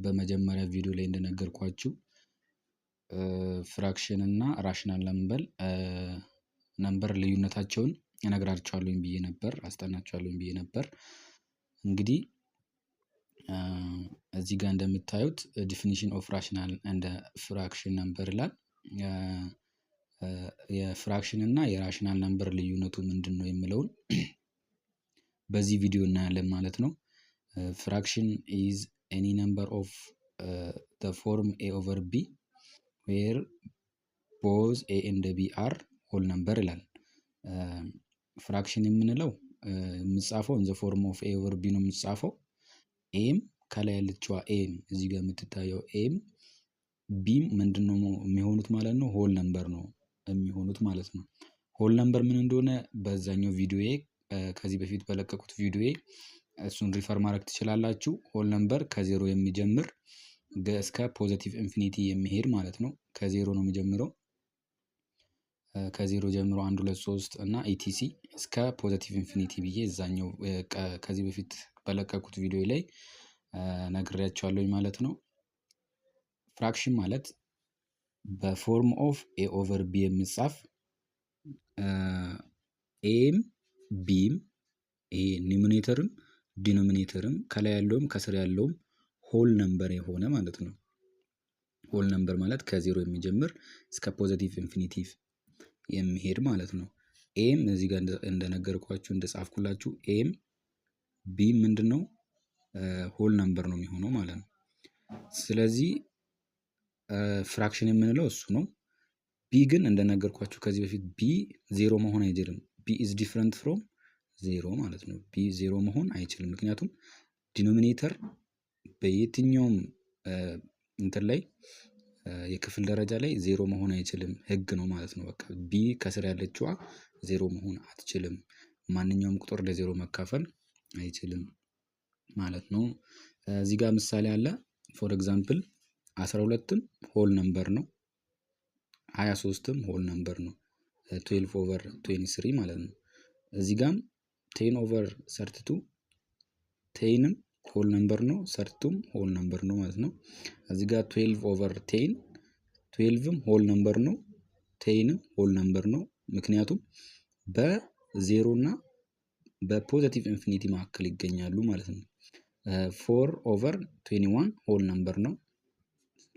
በመጀመሪያ ቪዲዮ ላይ እንደነገርኳችሁ fraction እና rational number ልዩነታቸውን እነግራችኋለሁኝ ብዬ ነበር፣ አስጠናችኋለሁኝ ብዬ ነበር። እንግዲህ እዚህ ጋር እንደምታዩት definition of rational and fraction number ይላል። የ fraction እና የ rational number ልዩነቱ ምንድነው የሚለውን በዚህ ቪዲዮ እናያለን ማለት ነው። Fraction is any number of the form a over b, where both a and b are whole number ይላል። Fraction የምንለው የሚጻፈው in the form of a over b ነው የሚጻፈው። a ም ከላይ ያለችዋ a ም፣ እዚህ ጋር የምትታየው a ም b ም ምንድነው የሚሆኑት ማለት ነው? Whole number ነው የሚሆኑት ማለት ነው። Whole number ምን እንደሆነ በዛኛው ቪዲዮዬ፣ ከዚህ በፊት በለቀኩት ቪዲዮዬ እሱን refer ማድረግ ትችላላችሁ። Whole number ከዜሮ የሚጀምር እስከ positive infinity የሚሄድ ማለት ነው። ከዜሮ ነው የሚጀምረው። ከዜሮ ጀምሮ አንድ፣ ሁለት፣ ሶስት እና etc እስከ positive infinity ብዬ እዛኛው ከዚህ በፊት በለቀኩት ቪዲዮ ላይ ነግሬያችኋለሁኝ ማለት ነው። Fraction ማለት በ form of a over b የሚጻፍ፣ a ም b ም፣ ይሄ numerator ም denominator ም፣ ከላይ ያለውም ከስር ያለውም whole number የሆነ ማለት ነው። Whole number ማለት ከዜሮ የሚጀምር እስከ positive infinity የሚሄድ ማለት ነው። a ም እዚህ ጋር እንደነገርኳችሁ፣ እንደጻፍኩላችሁ a ም b ም ምንድነው? Whole number ነው የሚሆነው ማለት ነው። ስለዚህ fraction የምንለው እሱ ነው። b ግን እንደነገርኳችሁ ከዚህ በፊት b ዜሮ መሆን አይችልም። b is different from zero ማለት ነው። b ዜሮ መሆን አይችልም። ምክንያቱም denominator በየትኛውም እንትን ላይ የክፍል ደረጃ ላይ ዜሮ መሆን አይችልም፣ ህግ ነው ማለት ነው። በቃ b ከስር ያለችዋ ዜሮ መሆን አትችልም። ማንኛውም ቁጥር ለዜሮ መካፈል አይችልም ማለት ነው። እዚህ ጋር ምሳሌ አለ። For example 12ም whole number ነው። 23ም whole number ነው። 12 over 23 ማለት ነው። እዚህ ጋም 10 over 32፣ 10 ም whole number ነው፣ 32 ም whole number ነው ማለት ነው። እዚህ ጋር 12 over 10፣ 12 ም whole number ነው፣ 10 ም whole number ነው። ምክንያቱም በዜሮ እና በ positive infinity መካከል ይገኛሉ ማለት ነው። 4 over 21 whole number ነው።